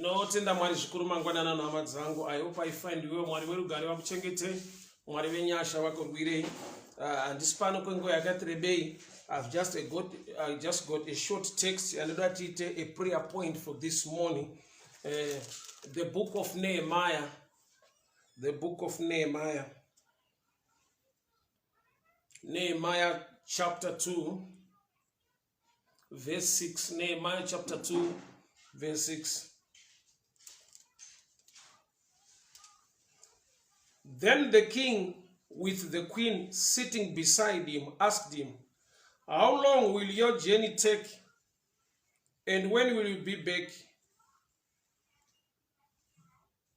Ndinotenda Mwari zvikuru mangwanana hama dzangu. I hope I find you. Mwari werugare vakuchengetei, Mwari venyasha vakurwirei. Ah, handisi uh, pano kwenguva yakati rebei. I've just a got, I just got a short text yandoda tiite a prayer point for this morning. Uh, the book of Nehemiah. The book of Nehemiah. Nehemiah chapter 2 verse 6 Nehemiah chapter 2 verse 6 Then the king with the queen sitting beside him asked him, How long will your journey take and when will you be back?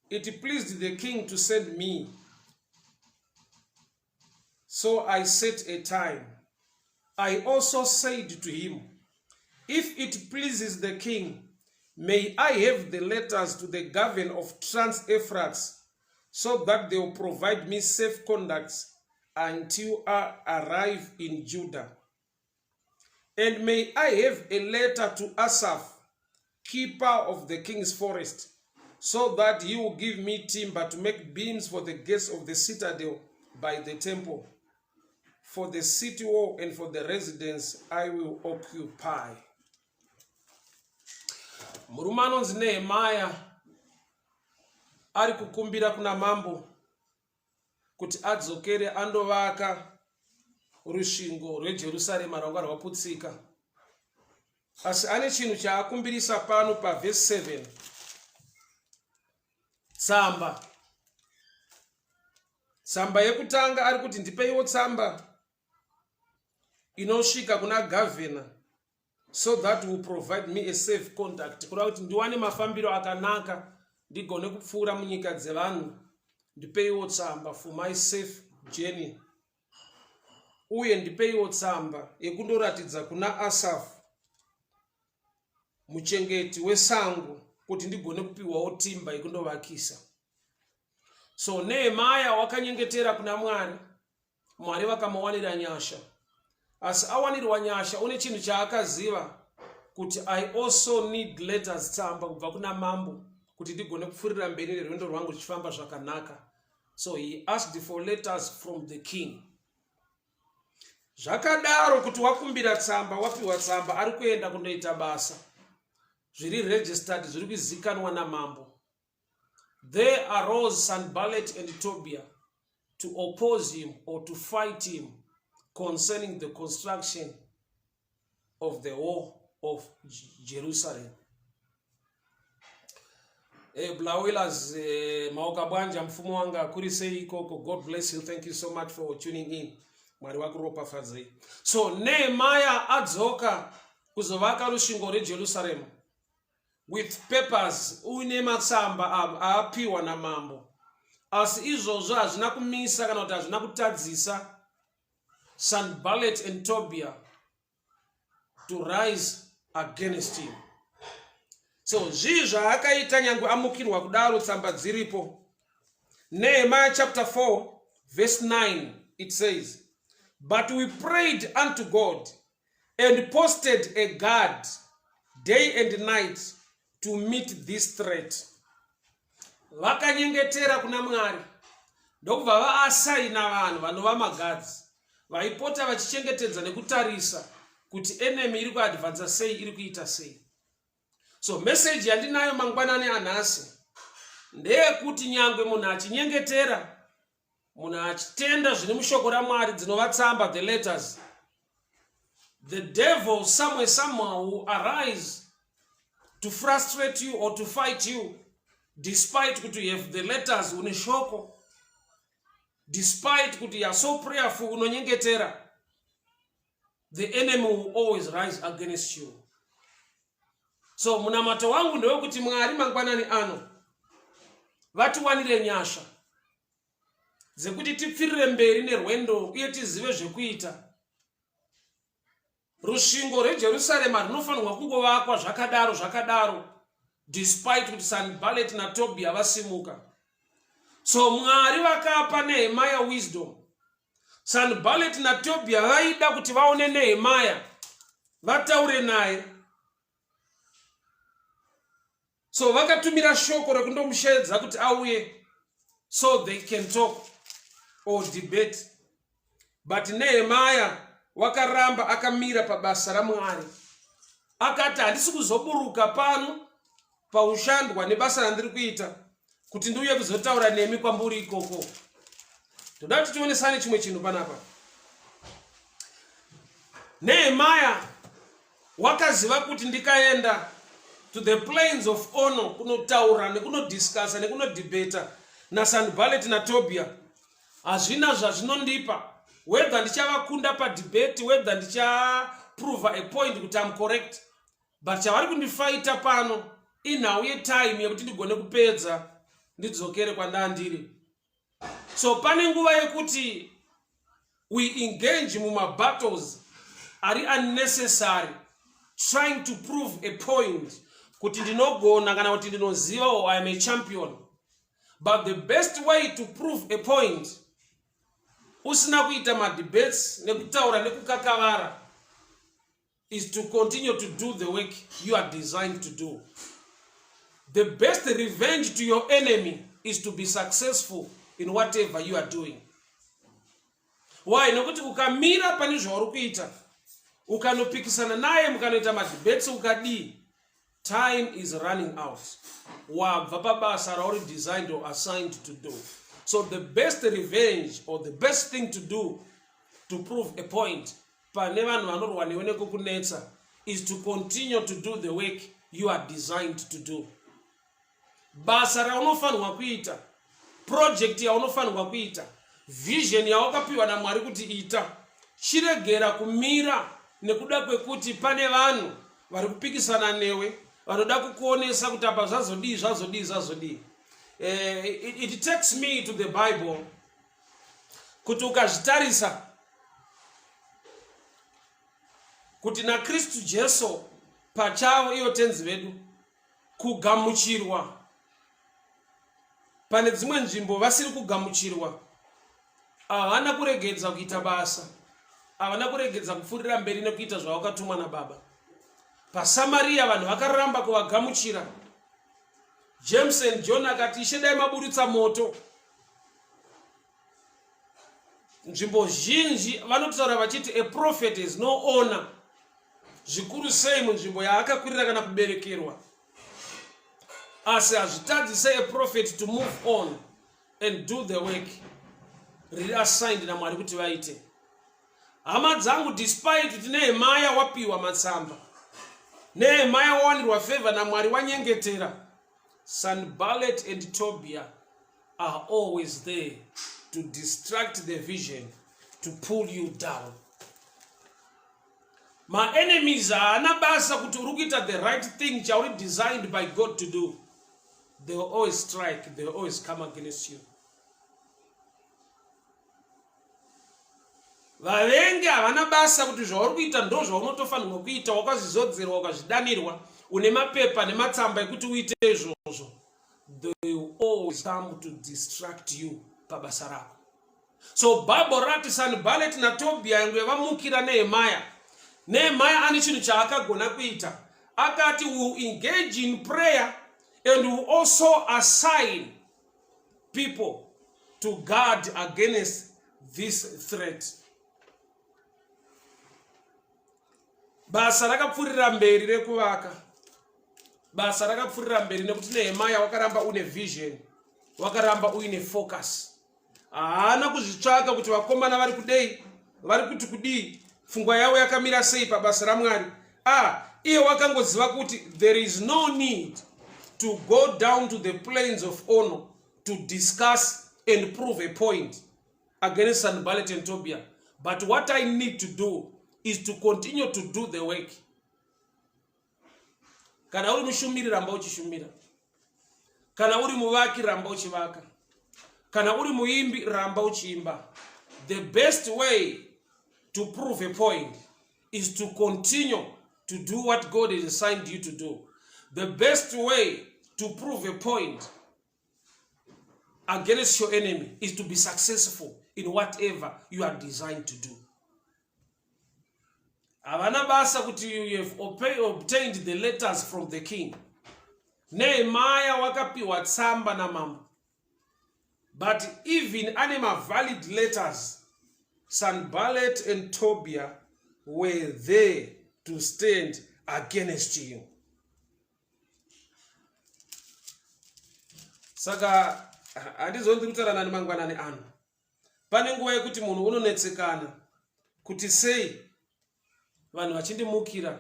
It pleased the king to send me. So I set a time. I also said to him, If it pleases the king, may I have the letters to the governor of Trans Euphrates, so that they will provide me safe conducts until I arrive in Judah. And may I have a letter to Asaph, keeper of the king's forest, so that he will give me timber to make beams for the gates of the citadel by the temple, for the city wall and for the residence I will occupy. Murume anonzi Nehemiah ari kukumbira kuna mambo kuti adzokere andovaka rusvingo rweJerusarema rwanga rwaputsika. Asi ane chinhu chaakumbirisa pano pavhesi 7 tsamba. Tsamba yekutanga ari kuti ndipeiwo tsamba inosvika kuna gavhena so that will provide me a safe conduct kureva kuti ndiwane mafambiro akanaka ndigone kupfuura munyika dzevanhu ndipeiwo tsamba for my safe journey uye ndipeiwo tsamba yekundoratidza kuna asaf muchengeti wesango kuti ndigone kupiwawo timba yekundovakisa so nehemaya wakanyengetera kuna mwari Mwari vakamuwanira nyasha asi awanirwa nyasha une chinhu chaakaziva kuti I also need letters tsamba kubva kuna mambo kuti ndigone kupfuurira mberi nerwendo rwangu richifamba zvakanaka so he asked for letters from the king zvakadaro kuti wakumbira tsamba wapiwa tsamba ari kuenda kundoita basa zviri registered zviri kuzikanwa namambo There arose Sanballat and Tobiah to oppose him or to fight him concerning the construction of the wall of Jerusalem. Hey, Blawillas, eh, Maoka Bwanja, mfumo wanga kuri sei ikoko. God bless you. Thank you so much for tuning in. Mwari wakuropafadzei. So Nehemiah adzoka kuzovaka rusvingo rweJerusalem. with papers uine matsamba aapiwa namambo asi izvozvo hazvina kumisa kana kuti hazvina kutadzisa Sanballat and Tobiah to rise against him so zvii zvaakaita nyangwe amukirwa kudaro tsamba dziripo Nehemiah chapter 4 verse 9 it says but we prayed unto God and posted a guard day and night to meet this threat vakanyengetera kuna mwari ndokubva vaasaina vanhu vanova magadzi vaipota vachichengetedza nekutarisa kuti enemy iri kuadvansa sei iri kuita sei so meseji yandinayo mangwanani anhasi ndeyekuti nyangwe munhu achinyengetera munhu achitenda zviri mushoko ramwari dzinova tsamba the letters the devil somewhere somehow will arise to frustrate you or to fight you despite kuti you have the letters une shoko despite kuti you are so prayerful unonyengetera the enemy will always rise against you so munamato wangu ndewekuti mwari mangwanani ano vatiwanire nyasha dzekuti tipfirire mberi nerwendo uye tizive zvekuita rusvingo rwejerusarema runofanirwa kungovakwa zvakadaro zvakadaro despite kuti sanbalet natobia vasimuka so mwari vakapa nehemaya wisdom sanbalet natobia vaida kuti vaone nehemaya vataure naye. So vakatumira shoko rekundomusheedza kuti auye so they can talk or debate. But Nehemiah wakaramba akamira pabasa raMwari. Akati handisi kuzoburuka pano paushandwa nebasa randiri kuita kuti ndiuye kuzotaura nemi kwamburi ikoko. Toda kuti tionesane chimwe chinhu panapa. Nehemiah wakaziva kuti ndikaenda to the plains of Ono kunotaura nekunodiscussa nekunodebata naSanballet naTobia hazvina zvazvinondipa whether ndichavakunda padebate whether ndichaprova a point kuti am correct but chavari kundifaita pano inhau yetime yekuti ndigone kupedza ndidzokere kwandandiri. So pane nguva yekuti we engage mumabattles ari unnecessary trying to prove a point kuti ndinogona kana kuti ndinoziva or I am a champion. But the best way to prove a point usina kuita madebates nekutaura nekukakavara is to continue to do the work you are designed to do. The best revenge to your enemy is to be successful in whatever you are doing. Why? Nokuti ukamira pane zvauri kuita, ukanopikisana naye, mukanoita madebates ukadii, time is running out. Wabva pabasa rauri designed or assigned to do. So the best revenge or the best thing to do to prove a point pane vanhu vanorwa newe nekukunetsa is to continue to do the work you are designed to do. Basa raunofanirwa kuita, project yaunofanirwa kuita, vision yawakapiwa naMwari kuti ita, chiregera kumira nekuda kwekuti pane vanhu vari kupikisana newe vanoda kukuonesa kuti apa zvazodii, zvazodii, zvazodii. It takes me to the Bible kuti ukazvitarisa kuti naKristu Jesu pachavo iyo tenzi vedu kugamuchirwa pane dzimwe nzvimbo vasiri kugamuchirwa, havana kuregedza kuita basa, havana kuregedza kupfuurira mberi nekuita zvavakatumwa nababa. PaSamaria vanhu vakaramba kuvagamuchira. James and John akati, Ishe, dai maburitsa moto. Nzvimbo zhinji vanotaura vachiti a prophet is no honor, zvikuru sei munzvimbo yaakakwirira kana kuberekerwa, asi hazvitadzise a prophet to move on and do the work riri assigned naMwari kuti vaite. Hama dzangu, despite kuti Nehemiah wapiwa matsamba, Nehemiah wawanirwa favor naMwari, wanyengetera, Sanballat and Tobiah are always there to distract the vision, to pull you down. Maenemies haana basa kuti uri kuita the right thing chauri designed by God to do. They will always strike, they will always come against you. Vavengi havana basa kuti zvauri kuita ndo zvaunotofanirwa kuita, wakazvizodzerwa, ukazvidanirwa, une mapepa nematsamba ekuti uite izvozvo. They will always come to distract you pabasa rako. So Bible rati Sanballat naTobia yangu yavamukira Nehemiah. Nehemiah ane chinhu chaakagona kuita, akati will engage in prayer and will also assign people to guard against this threat. Basa rakapfurira mberi rekuvaka, basa rakapfurira mberi nekuti Nehemiah wakaramba une vision, wakaramba uine focus. Haana kuzvitsvaka kuti vakomana vari kudei, vari kuti kudii, pfungwa yavo yakamira sei pabasa raMwari. Iye wakangoziva kuti there is no need to go down to the plains of Ono to discuss and prove a point against Sanballat and Tobiah, but what I need to do is to continue to do the work. Kana uri mushumiri, ramba uchishumira. Kana uri muvaki, ramba uchivaka. Kana uri muimbi, ramba uchiimba. The best way to prove a point is to continue to do what God has assigned you to do. The best way to prove a point against your enemy is to be successful in whatever you are designed to do. Havana basa kuti you have obtained the letters from the king. Nehemiah wakapiwa tsamba namambo, but even ane mavalid letters, Sanballat and Tobiah were there to stand against him. Saka handizonzi kutaura nani mangwanani ano. Pane nguva yekuti munhu unonetsekana kuti sei vanhu vachindimukira,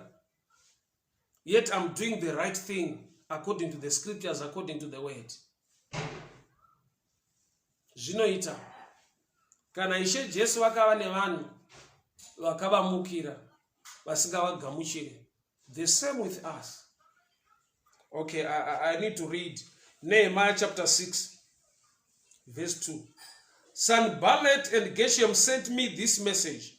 yet I'm doing the right thing according to the scriptures, according to the word. Zvinoita kana Ishe Jesu vakava nevanhu vakavamukira, vasingavagamuchire, the same with us. Okay, I need to read Nehemiah chapter 6 verse 2. Sanballat and Geshem sent me this message: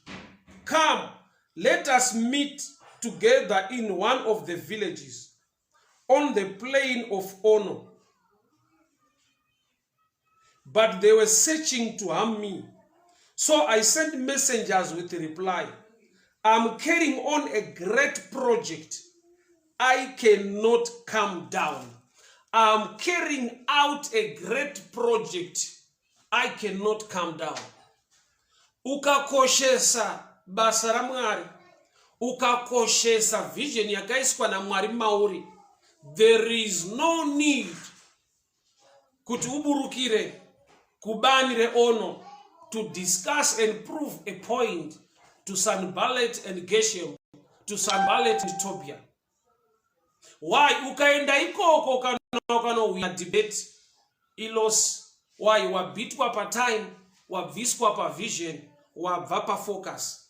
"Come, let us meet together in one of the villages on the plain of Ono." But they were searching to harm me. So I sent messengers with the reply: "I'm carrying on a great project. I cannot come down. I'm carrying out a great project. I cannot come down." Ukakoshesa basa raMwari, ukakoshesa vision yakaiswa naMwari mauri, there is no need kuti uburukire kubani reOno to discuss and prove a point to Sanballat and Geshem, to Sanballat and Tobiah. Why? Ukaenda ikoko, kana ukanowina debate, iloss. Why? Wabitwa patime, wabviswa pavision, wabva pafocus.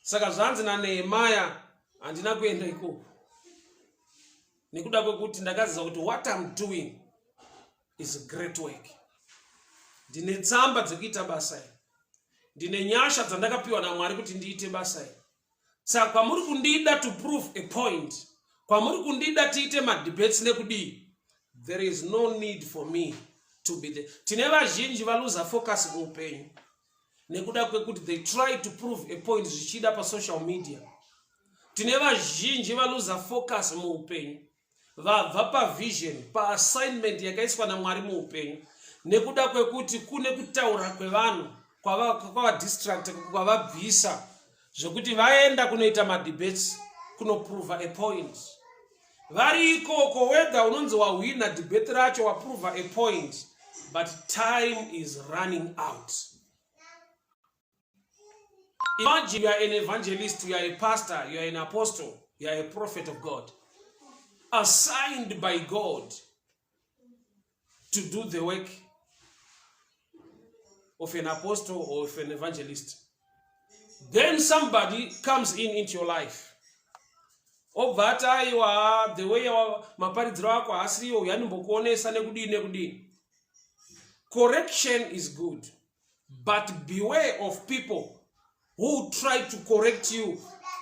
Saka zvanzi naNehemaya, handina kuenda ikoko nekuda kwekuti ndakaziva kuti what I'm doing is great work. Ndine tsamba dzekuita basa iri, ndine nyasha dzandakapiwa naMwari kuti ndiite basa iri. Saka kwamuri kundida to prove a point, kwamuri kundida tiite madebates nekudii, there is no need for me to be there. Tine vazhinji valuza focus muupenyu nekuda kwekuti they try to prove a point zvichida pasocial media. Tine vazhinji valuza focus muupenyu, vabva pavision, paassignment yakaiswa naMwari muupenyu, nekuda kwekuti kune kutaura kwevanhu kwavadistract, kwavabvisa, zvekuti vaenda kunoita madebates kunoprova a point. Vari ikoko, whether unonzi wahwina debate racho, waprova a point, but time is running out. Imagine you are an evangelist, you are a pastor, you are an apostle, you are a prophet of God, assigned by God to do the work of an apostle or of an evangelist. Then somebody comes in into your life, obva ati, "Aiwa, the way maparidziro ako haasiriwo, yanimbokuonesa nekudii nekudii." Correction is good, but beware of people who try to correct you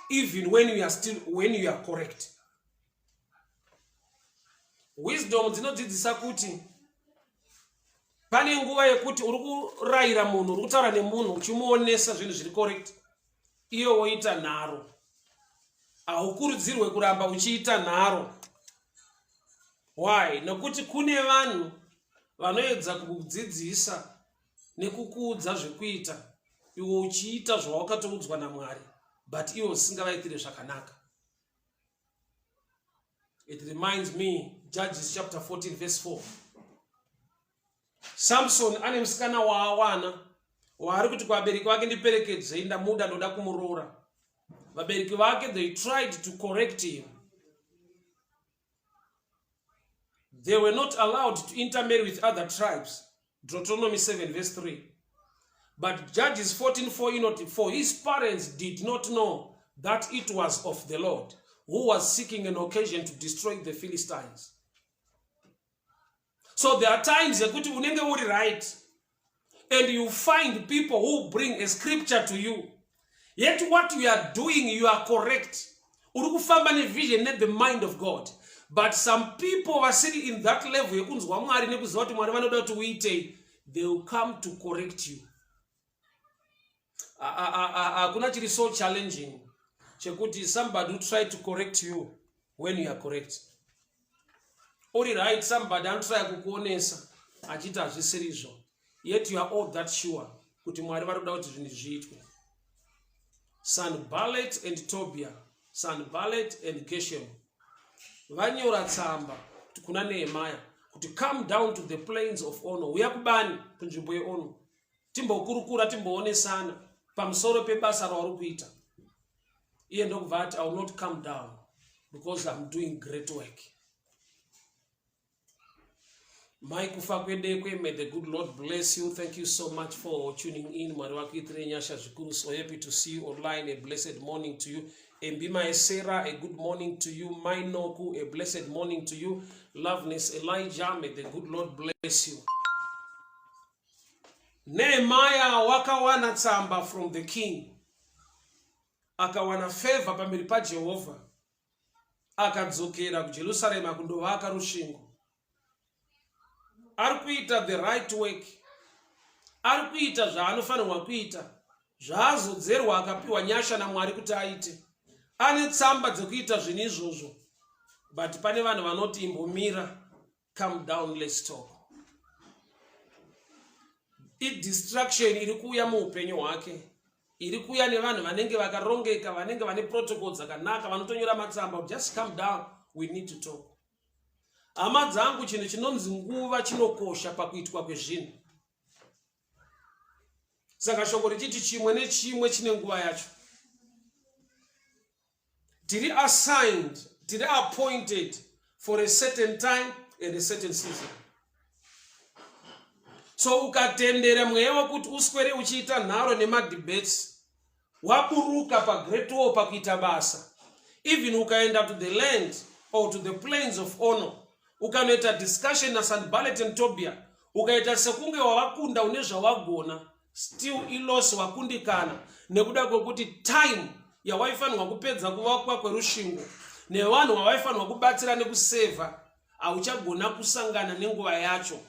even when you are still when you are correct. Wisdom dzinodzidzisa kuti pane nguva yekuti uri kurayira munhu, uri kutaura nemunhu, uchimuonesa zvinhu zviri correct, iye woita nharo. Haukurudzirwe kuramba uchiita nharo. Why? Nokuti kune vanhu vanoedza kukudzidzisa nekukuudza zvekuita, iwe uchiita zvawakatoudzwa naMwari, but iwe usingavaitire zvakanaka. It reminds me Judges chapter 14 verse 4. Samson ane musikana waawana waari kuti kuvabereki vake, "Ndiperekedzei, ndamuda, ndoda kumuroora." Vabereki vake, they tried to correct him. They were not allowed to intermarry with other tribes, Deuteronomy 7 verse 3. But Judges 14:4 inoti, "For his parents did not know that it was of the Lord, who was seeking an occasion to destroy the Philistines." So there are times yekuti unenge uri right and you find people who bring a scripture to you, yet what you are doing, you are correct, uri kufamba nevision, nethe mind of God, but some people vasiri in that level yekunzwa Mwari nekuziva kuti Mwari vanoda kuti uitei, they will come to correct you. Hakuna chiri so challenging chekuti somebody who try to correct you when you are correct. Uri right, somebody anotraya kukuonesa achiti hazvisirizvo, yet you are all that sure kuti Mwari vari kuda kuti zvinhu zviitwe. Sanballat and Tobia, Sanballat and Geshem vanyora tsamba kuna Nehemiah kuti come down to the plains of Ono, uya kubani kunzvimbo yeOno, timbokurukura, timboonesana pamusoro pebasa rauri kuita. Iye ndokubva ati, I will not come down because I'm doing great work. Mai Kufa Kwedekwe, may the good Lord bless you. Thank you so much for tuning in. Mwari vakuitire nyasha zvikuru. So happy to see you online. A blessed morning to you. Embima Esera, a good morning to you. Mai Noku, a blessed morning to you. Loveness Elijah, may the good Lord bless you. Nehemiah wakawana tsamba from the king. Akawana favor pamberi paJehovha. Akadzokera kuJerusarema kundovaka rusvingo. Ari kuita the right work, ari kuita zvaanofanirwa kuita, zvaazodzerwa, akapiwa nyasha naMwari kuti aite. Ane tsamba dzekuita zvinhu izvozvo, but pane vanhu vanoti, imbomira, come down, let's talk. Idistraction iri kuuya muupenyu hwake, iri kuuya nevanhu vanenge vakarongeka, vanenge vane protocol dzakanaka, vanotonyora matsamba, just come down, we need to talk. Hama dzangu, chinhu chinonzi nguva chinokosha pakuitwa kwezvinhu. Saka shoko richiti chimwe nechimwe chine nguva yacho. Tiri assigned, tiri appointed for a certain time and a certain season. So ukatendera mweya wekuti uswere uchiita nharo nemadebates, waburuka pagreat wall pakuita basa. Even ukaenda to the land or to the plains of Ono, ukanoita discussion naSanballat and Tobia, ukaita sekunge wavakunda, une zvawagona, still iloss, wakundikana, nekuda kwekuti time yawaifanirwa kupedza kuvakwa kwerusvingo nevanhu vavaifanirwa kubatsira nekusevha, hauchagona kusangana nenguva yacho.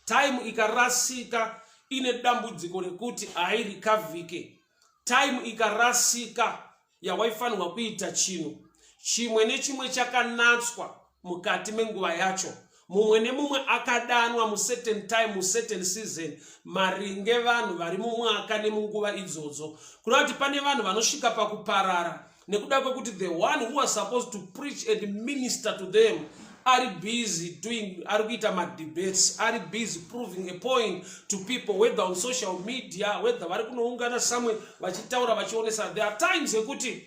Time ikarasika ine dambudziko rekuti hairikavhike. Time ikarasika yawaifanirwa kuita chinhu chimwe nechimwe chakanatswa mukati menguva yacho. Mumwe nemumwe akadanwa mucertain time, mucertain season, maringe vanhu vari mumwaka nemunguva idzodzo. Kureva kuti pane vanhu vanosvika pakuparara nekuda kwekuti the one who was supposed to preach and minister to them ari busy doing, ari kuita madebates, ari busy proving a point to people, whether on social media, whether vari kunoungana somewhere vachitaura, vachionesa. There are times yekuti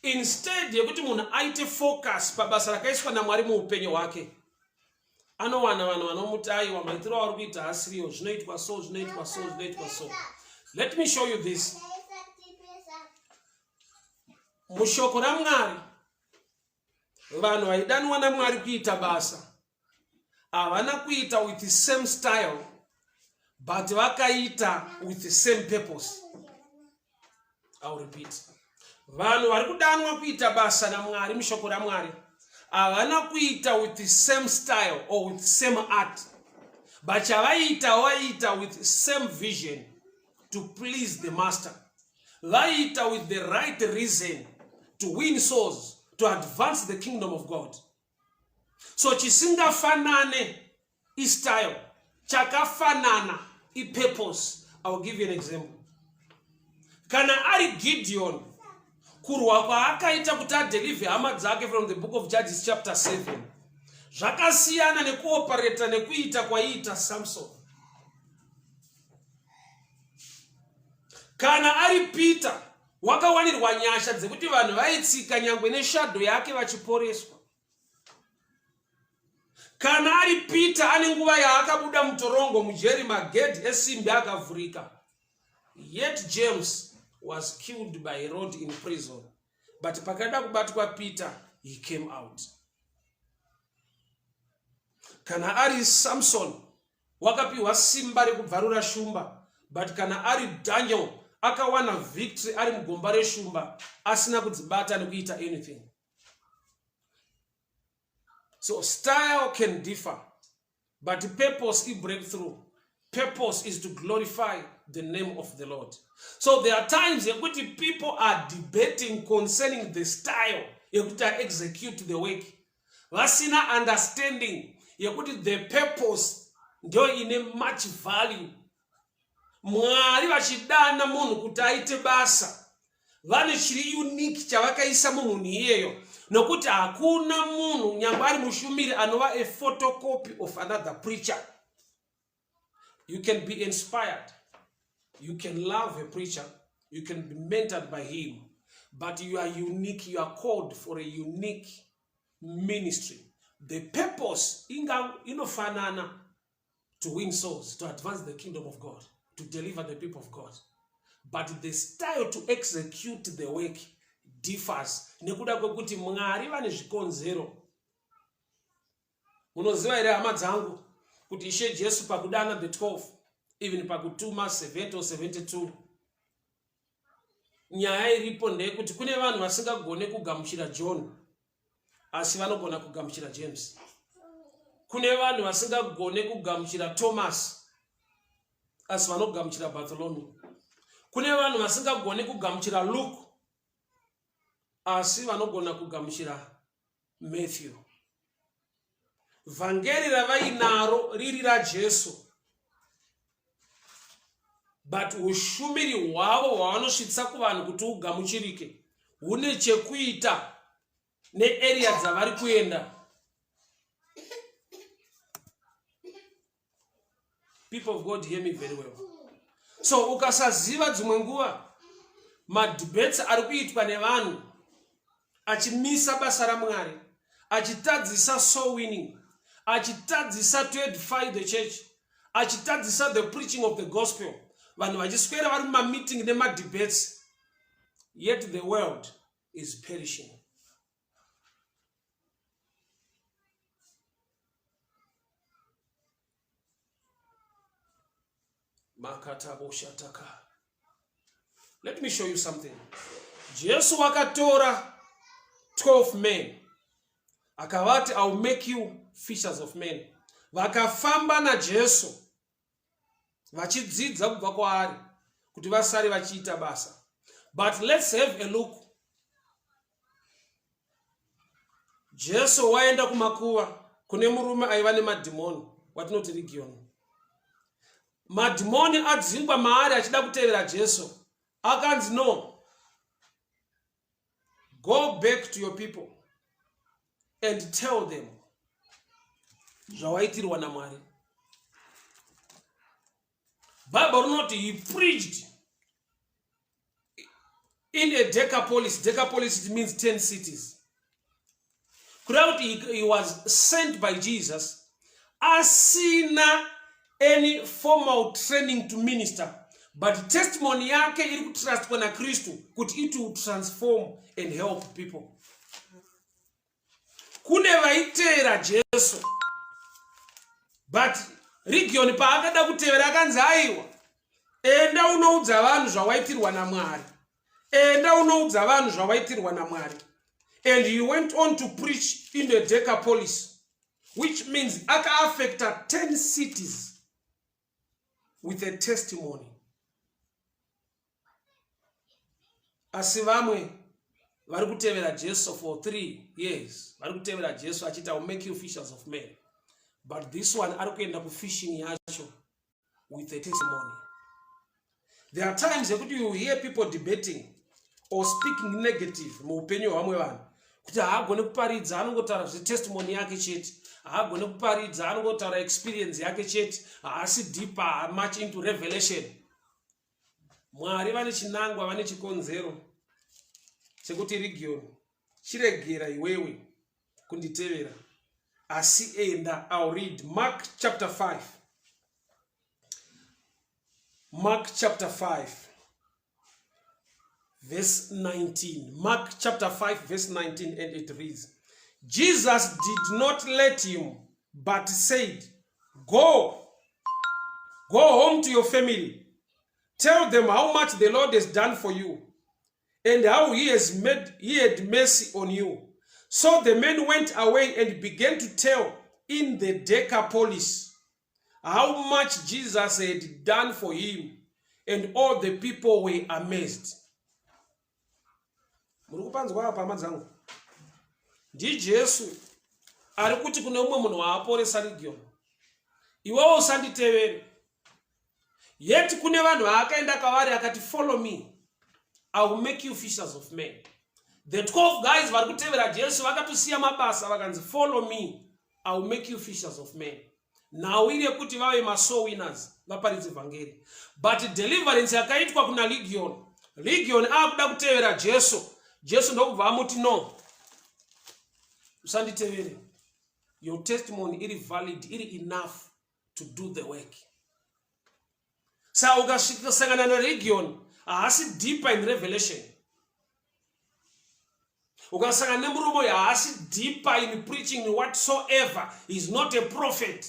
instead yekuti munhu aite focus pabasa rakaiswa naMwari muupenyu hwake, anowana vanhu vanomuti, aiwa, maitiro auri kuita asiriyo, zvinoitwa so, zvinoitwa so, zvinoitwa so. Let me show you this. Mushoko raMwari, vanhu vaidanwa naMwari kuita basa havana kuita with the same style, but vakaita with the same purpose. I will repeat. Vanhu vari kudanwa kuita basa naMwari mushoko raMwari havana kuita with the same style or with the same art, but chavaita, vaiita with same vision to please the master. Vaiita with the right reason to win souls, to advance the kingdom of God. So chisingafanane istyle, chakafanana ipurpose. I will give you an example. Kana ari Gideon, kurwa kwaakaita kuti adeliver hama dzake from the Book of Judges chapter 7 zvakasiyana nekuoperata nekuita kwaiita Samson. Kana ari Peter, wakawanirwa nyasha dzekuti vanhu vaitsika nyangwe neshadow yake vachiporeswa. Kana ari Peter, ane nguva yaakabuda mutorongo, mujeri, magedhi esimbi akavhurika. Yet James was killed by Herod in prison, but pakada kubatwa Peter, he came out. Kana ari Samson, wakapiwa simba rekubvarura shumba, but kana ari Daniel, akawana victory ari mugomba reshumba asina kudzibata nekuita anything. So style can differ, but purpose i breakthrough. Purpose is to glorify the name of the Lord. So there are times yekuti people are debating concerning the style yekuti execute the work, vasina understanding. yekuti the purpose ndiyo ine much value. Mwari vachidana munhu kuti aite basa vane chiri unique chavakaisa mumunhu iyeyo, nokuti hakuna munhu nyangwe ari mushumiri anova a photocopy of another preacher. You can be inspired, you can love a preacher, you can be mentored by him, but you are unique. You are called for a unique ministry. The purpose inga inofanana, to win souls, to advance the kingdom of God, to deliver the people of God, but the style to execute the work differs nekuda kwekuti Mwari vane zvikonzero. Munoziva here, hama dzangu, kuti Ishe Jesu pakudana the 12, even pakutuma 70 or 72, nyaya iripo ndeyekuti kune vanhu vasingagone kugamuchira John asi vanogona kugamuchira James. Kune vanhu vasingagone kugamuchira Thomas asi vanogamuchira Bartholomew. Kune vanhu vasingagone kugamuchira Luke asi vanogona kugamuchira Matthew. Vhangeri ravainaro riri raJesu, but ushumiri hwavo hwavanosvitsa kuvanhu kuti ugamuchirike hune chekuita nearea dzavari kuenda. People of God, hear me very well. So ukasaziva, dzimwe nguva madebates ari kuitwa nevanhu achimisa basa raMwari, achitadzisa soul winning, achitadzisa to edify the church, achitadzisa the preaching of the gospel, vanhu vachiswera vari mumameeting nemadebates, yet the world is perishing. Makataboshataka. Let me show you something. Jesu wakatora 12 men akavati, "I will make you fishers of men." Vakafamba naJesu vachidzidza kubva kwaari kuti vasare vachiita basa. But let's have a look. Jesu waenda kumakuva kune murume aiva nemadhimoni watinoti Region. Madhimoni adzingwa maari achida kutevera Jesu, akanzi, "No, go back to your people and tell them zvawaitirwa naMwari." Bible rinoti he preached in a Decapolis. Decapolis, it means 10 cities. Kureva kuti he was sent by Jesus asina any formal training to minister, but testimony yake iri kutrustwa naKristu kuti it will transform and help people. Kune vaiteera Jesu, but Region paakada kutevera akanzi, "Aiwa, enda unoudza vanhu zvawaitirwa naMwari, enda unoudza vanhu zvawaitirwa naMwari." And he went on to preach in the Decapolis, which means akaaffecta 10 cities with a testimony. Asi vamwe vari kutevera Jesu for 3 years, vari kutevera Jesu achiti, "Will make you fishers of men," but this one ari kuenda kufishing yacho with a testimony. There are times yekuti you hear people debating or speaking negative muupenyu hwamwe vanhu kuti haagone kuparidza, anongotaura zvetestimony yake chete, haagone kuparidza, anongotaura experience yake chete, haasi deeper much into revelation. Mwari vane chinangwa, vane chikonzero chekuti, "Region, chiregera iwewe kunditevera, asi enda." I'll read Mark chapter 5, Mark chapter 5 verse 19. Mark chapter 5 verse 19, and it reads, "Jesus did not let him, but said, 'Go, go home to your family. Tell them how much the Lord has done for you and how he had mercy on you.' So the men went away and began to tell in the Decapolis how much Jesus had done for him, and all the people were amazed." Muri kupanzwa apa, hama dzangu? NdiJesu. Ari kuti kune umwe munhu waaporesa Legion, iwewo usanditevere. Yet kune vanhu vaakaenda kavari akati, "Follow me, I will make you fishers of men." The 12 guys vari kutevera Jesu vakatosiya mabasa, vakanzi, "Follow me, I will make you fishers of men." Nhau iri yekuti vave masoul winners, vaparidze vhangeri. But deliverance yakaitwa kuna Legion, Legion akuda kutevera Jesu. Jesu ndokubva amuti, "No, usanditevere. Your testimony iri valid, iri enough to do the work." Saka ukasangana naLegion, haasi deeper in revelation. Ukasangana nemurume uyu, haasi deeper in preaching whatsoever. Is not a prophet.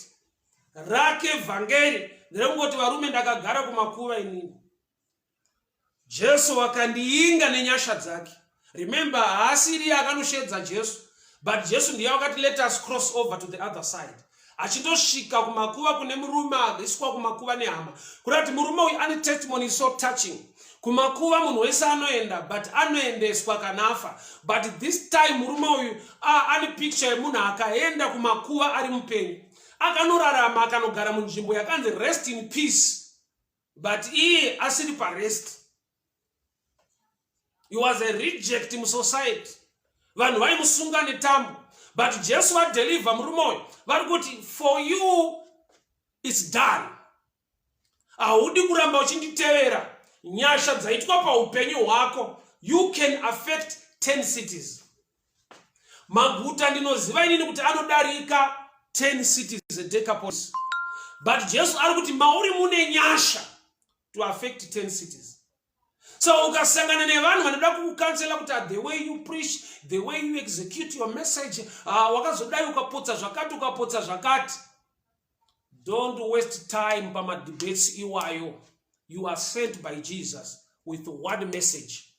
Rake vhangeri nderekungoti, "Varume, ndakagara kumakuva inini, Jesu wakandiinga nenyasha dzake." Remember, haasiri akanoshedza Jesu, but Jesu ndiye wakati, "Let us cross over to the other side." Achindosvika kumakuva kune murume akaiswa kumakuva nehama, kuda kuti murume uyu ane testimony so touching. Kumakuva munhu wese anoenda, but anoendeswa kana afa. But this time murume uyu ane picture yemunhu akaenda kumakuva ari mupenyu, akanorarama, akanogara munzvimbo yakanzi "Rest in peace", but iye asiri parest. He was a reject musociety, vanhu vaimusunga netambo. But Jesu vadeliver murume uyu, vari kuti, "For you it's done. Haudi kuramba uchinditevera. Nyasha dzaitwa paupenyu hwako. You can affect 10 cities." Maguta ndinoziva inini kuti anodarika 10 cities, eDecapolis, but Jesu ari kuti mauri mune nyasha to affect 10 cities. So ukasangana nevanhu vanoda kukucounsela kuti, "The way you preach, the way you execute your message, wakazodai, ukapotsa zvakati, ukapotsa zvakati," don't waste time pamadebates iwayo. You are sent by Jesus with one message.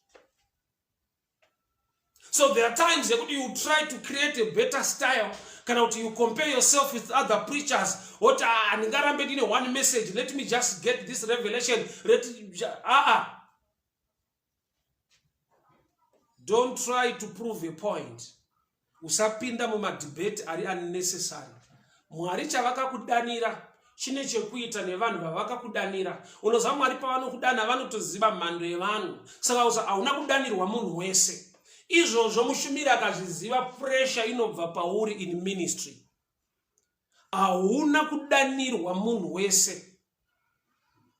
So there are times yekuti you try to create a better style, kana kuti you compare yourself with other preachers, woti, "Ah, ndingarambe ndine one message. Let me just get this revelation." Let aa Don't try to prove a point. Usapinda mumadebate ari unnecessary. Mwari chavakakudanira chine chekuita nevanhu vavakakudanira. Unoziva, Mwari pavanokudana vanotoziva mhando yevanhu. Saka usa hauna kudanirwa munhu wese. Izvozvo mushumiri akazviziva, pressure inobva pauri in ministry. Hauna kudanirwa munhu wese.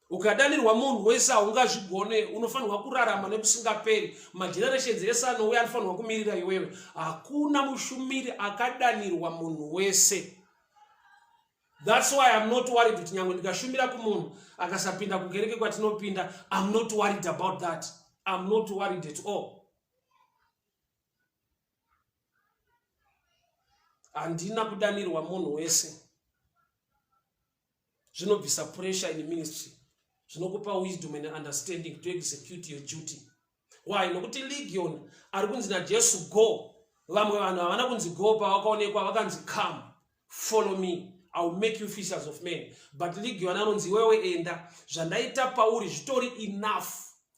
Ukadanirwa munhu wese, haungazvigone. Unofanirwa kurarama nekusingaperi. Magenerations ese anouya anofanirwa kumirira iwewe. Hakuna mushumiri akadanirwa munhu wese. That's why I'm not worried kuti nyange ndikashumira kumunhu akasapinda kukereke kwatinopinda, I'm not worried about that. I'm not worried at all. Handina kudanirwa munhu wese. Zvinobvisa pressure in ministry, zvinokupa wisdom and understanding to execute your duty. Why? Nokuti Legion ari kunzi naJesu, "Go." Vamwe vanhu havana kunzi go. Pavakaonekwa vakanzi, "Come, follow me, I will make you fishers of men." But Legion anonzi, "Iwewe enda, zvandaita pauri zvitori enough.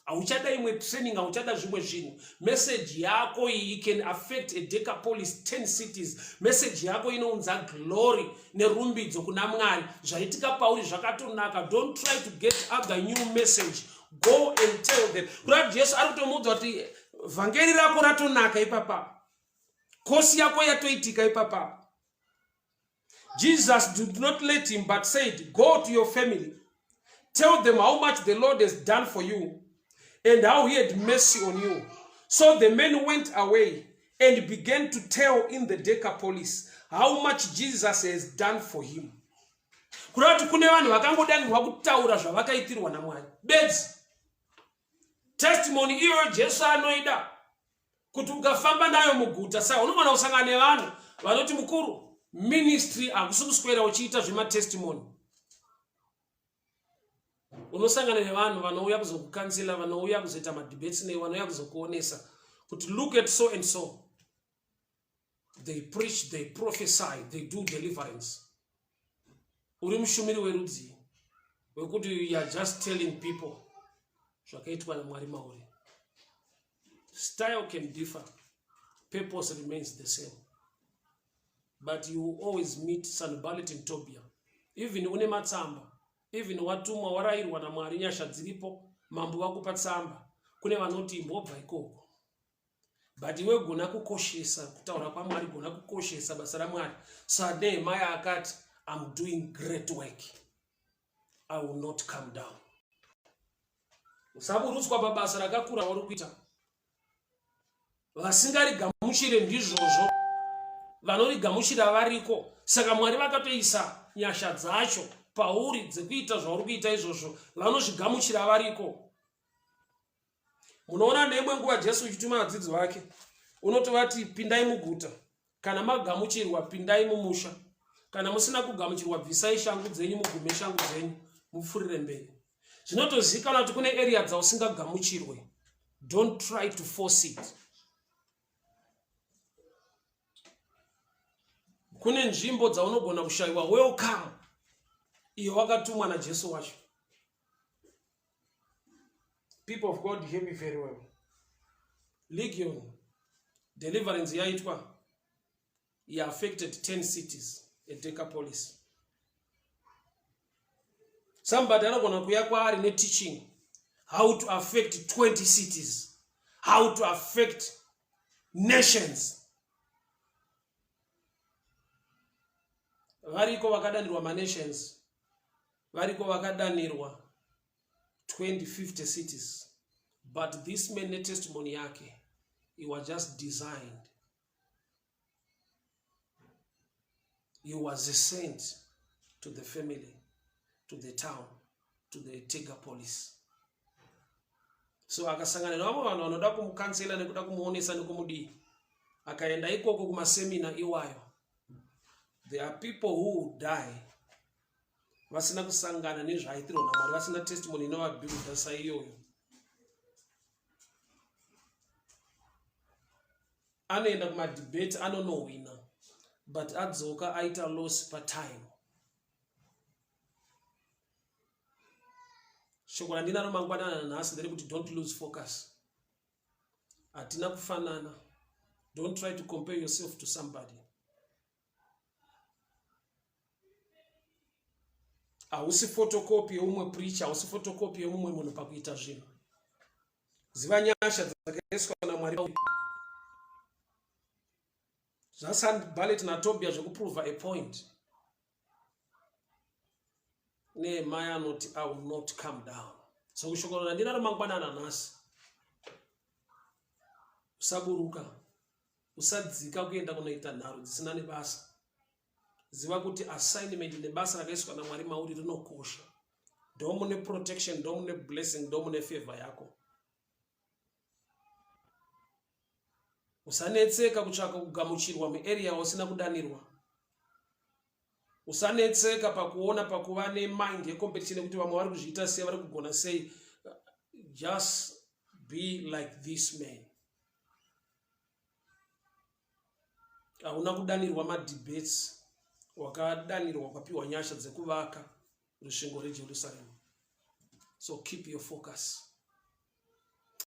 Hauchada imwe training, hauchada zvimwe zvinhu. Message yako iyi can affect a Decapolis, 10 cities. Message yako inounza glory nerumbidzo kuna Mwari. Zvaitika pauri zvakatonaka. Don't try to get other new message. Go and tell them." Kureva Jesu ari kutomuudza kuti vhangeri rako ratonaka ipapa, kosi yako yatoitika ipapa. Jesus did not let him, but said, "Go to your family. Tell them how much the Lord has done for you and how he had mercy on you." So the men went away and began to tell in the Decapolis how much Jesus has done for him. Kureva kuti kune vanhu vakangodanirwa kutaura zvavakaitirwa naMwari bedzi. Testimony iyoyo Jesu anoida kuti ukafamba nayo muguta. Saka unogona kusangana nevanhu vanoti, "Mukuru, ministry hakusi kuswera uchiita zvematestimony." Unosangana nevanhu vanouya kuzokucounsela, vanouya kuzoita madebates nei, vanouya kuzokuonesa kuti, "Look at so and so. They preach, they prophesy, they do deliverance. Uri mushumiri werudzii wekuti you are just telling people zvakaitwa naMwari mauri?" Style can differ, purpose remains the same. But you always meet Sanballat and Tobia. Even une matsamba, even watumwa warayirwa naMwari nyasha dziripo, mambo vakupa tsamba. Kune vanoti imbobva ikoko. But iwe gona kukoshesa kutaura kwaMwari, gona kukoshesa basa raMwari. SaNehemiah akati, I'm doing great work. I will not come down. Usaburutswa pabasa rakakura uri kuita. Vasingarigamuchire ndizvozvo. Vanorigamuchira variko. Saka Mwari vakatoisa nyasha dzacho pauri dzekuita zvauri kuita izvozvo. Vanozvigamuchira variko. Munoona neimwe nguva Jesu uchituma vadzidzi vake, unotovati pindai muguta, kana magamuchirwa pindai mumusha, kana musina kugamuchirwa bvisai shangu dzenyu mugume shangu dzenyu mupfurire mberi. Zvinotozivikanwa kuti kune area dzausingagamuchirwe. Don't try to force it. Kune nzvimbo dzaunogona kushayiwa welcome iyo wakatumwa naJesu wacho. People of God, hear me very well. Legion, deliverance yaitwa, he affected 10 cities at Decapolis. Somebody anogona kuya kwaari neteaching how to affect 20 cities, how to affect nations. Variko vakadanirwa manations, variko vakadanirwa 2050 cities, but this man netestimony yake, he was just designed. He was a saint to the family, to the town, to the Tegapolis. So akasangana nevamwe vanhu vanoda kumukansela nekuda kumuonesa nekumudii, akaenda ikoko kumasemina iwayo. There are people who die vasina kusangana nezvaaitirwa naMwari, vasina testimony inovabuilda saiyoyo. Anoenda kumadebate anonohwina, but adzoka aita loss patime. Shoko randinaro mangwanana nanhasi nderekuti don't lose focus. Hatina kufanana. Don't try to compare yourself to somebody. Hausi photocopy yeumwe preacher, hausi photocopy yemumwe munhu pakuita zvinhu. Ziva nyasha dzakaiswa naMwari. ZvaSanballat naTobia zvekuprova a point. Nehemiah anoti I will not come down. So kushoko randinaro mangwanana nhasi, usaburuka, usadzika kuenda kunoita nharo dzisina nebasa. Ziva kuti assignment nebasa rakaiswa naMwari mauri rinokosha. Ndomune protection, ndomune blessing, ndomune favor yako. Usanetseka kutsvaka kugamuchirwa muarea usina kudanirwa. Usanetseka pakuona pakuva nemind yecompetition yekuti vamwe vari kuzviita sei, vari kugona sei. Just be like this man. Hauna kudanirwa madebates, wakadanirwa ukapiwa nyasha dzekuvaka rusvingo reJerusarema. So keep your focus.